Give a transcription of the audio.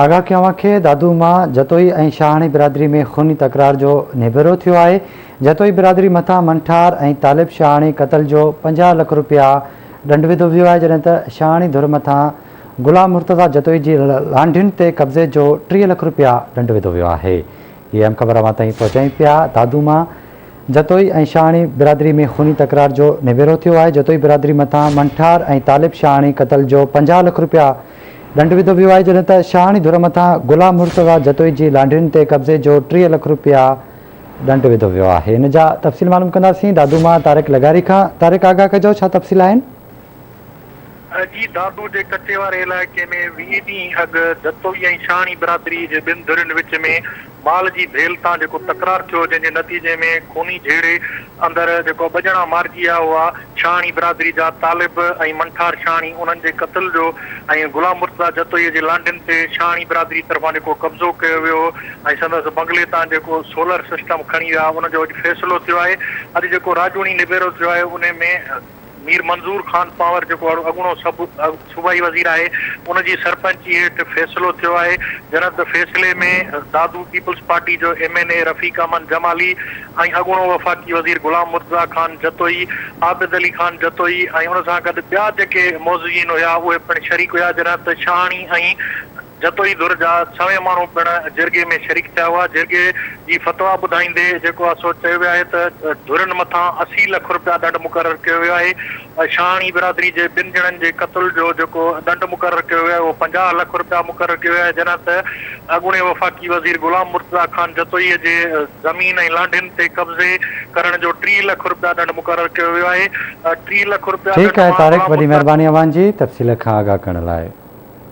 آگاهه ڪيو اوهان کي دادو مان جتوئي ۽ شاهاڻي برادري ۾ خوني تڪرار جو نيبيرو ٿيو آهي، جتوئي برادري مٿان منٺار ۽ طالب شاهاڻي قتل جو 50 لک روپيا ڏنڊ وڌو ويو آهي جڏهن ته شاهاڻي ڌر مٿان غلام مرتضيٰ جتوئي جي لانڍين تي قبضي جو 30 لک روپيا ڏنڊ وڌو ويو آهي. هي اهم خبر اوهان تائين پهچايون پيا دادو مان جتوئي ۽ شاهاڻي برادري ۾ خوني تڪرار جو نبيرو ٿيو آهي جتوئي برادري مٿان منٺار ۽ طالب شاهاڻي قتل جو 50 لک روپيا ڏنڊ وڌو ويو آهي جڏهن ته شاهاڻي ڌر مٿان غلام مرتضيٰ جتوئي جي لانڍين تي قبضي جو 30 لک روپيا ڏنڊ وڌو ويو آهي ان جا تفصيل معلوم ڪنداسين دادو مان طارق لغاري کان طارق آگاهه ڪجو ڇا تفصيل آهن. جي دادو جي ڪچي واري علائقي ۾ 20 ڏينهن اڳ جتوئي ۽ شاهاڻي برادري جي ٻن ڌرين وچ ۾ مال جي ڀيل تان جيڪو تڪرار ٿيو جنهن جي نتيجي ۾ خوني جهيڙي اندر جيڪو ٻه ڄڻا مارجي ويا هئا شاهاڻي برادري جا طالب ۽ منٺار شاهاڻي انهن جي قتل جو ۽ غلام مرتضيٰ جتوئي جي لانڍين تي شاهاڻي برادري طرفان جيڪو قبضو ڪيو ويو هو ۽ سندس بنگلي تان جيڪو سولر سسٽم کڻي ويا ان جو اڄ فيصلو ٿيو آهي اڄ جيڪو راڄوڻي نبيرو ٿيو آهي انهي ۾ مير منظور خان پنهور جيڪو اڳوڻو صوبائي وزير آهي ان جي سرپئنچي هيٺ فيصلو ٿيو آهي جڏهن ته فيصلي ۾ دادو پيپلز پارٽي جو M N A Rafiq Ahmed Jamali ۽ اڳوڻو وفاقي وزير غلام مرتضيٰ خان جتوئي، عابد علي خان جتوئي ۽ ان سان گڏ ٻيا جيڪي معززين هيا اهي پڻ شريڪ هيا جڏهن ته شاهاڻي ۽ جتوئي ڌر جا سوين ماڻهو پڻ جرڳي ۾ شريڪ ٿيا هئا. جرڳي جي فتويٰ ٻڌائيندي جيڪو آهي سو چيو ويو آهي ته ڌرين مٿان 80 لک رپيا ڏنڊ مقرر ڪيو ويو آهي. شاهاڻي برادري جي ٻن ڄڻن جي قتل جو جيڪو ڏنڊ مقرر ڪيو ويو آهي اهو 50 لک رپيا مقرر ڪيو ويو آهي جڏهن ته اڳوڻي وفاقي وزير غلام مرتضيٰ خان جتوئي جي زمين ۽ لانڍين تي قبضي ڪرڻ جو 30 لک رپيا ڏنڊ مقرر ڪيو ويو آهي. 30 لک رپيا ٺيڪ ڏنڊ آهي مان طارق غلام وڏي مرتضيٰ مهرباني اوهان جي تفصيل کان آگاهه ڪرڻ لاء.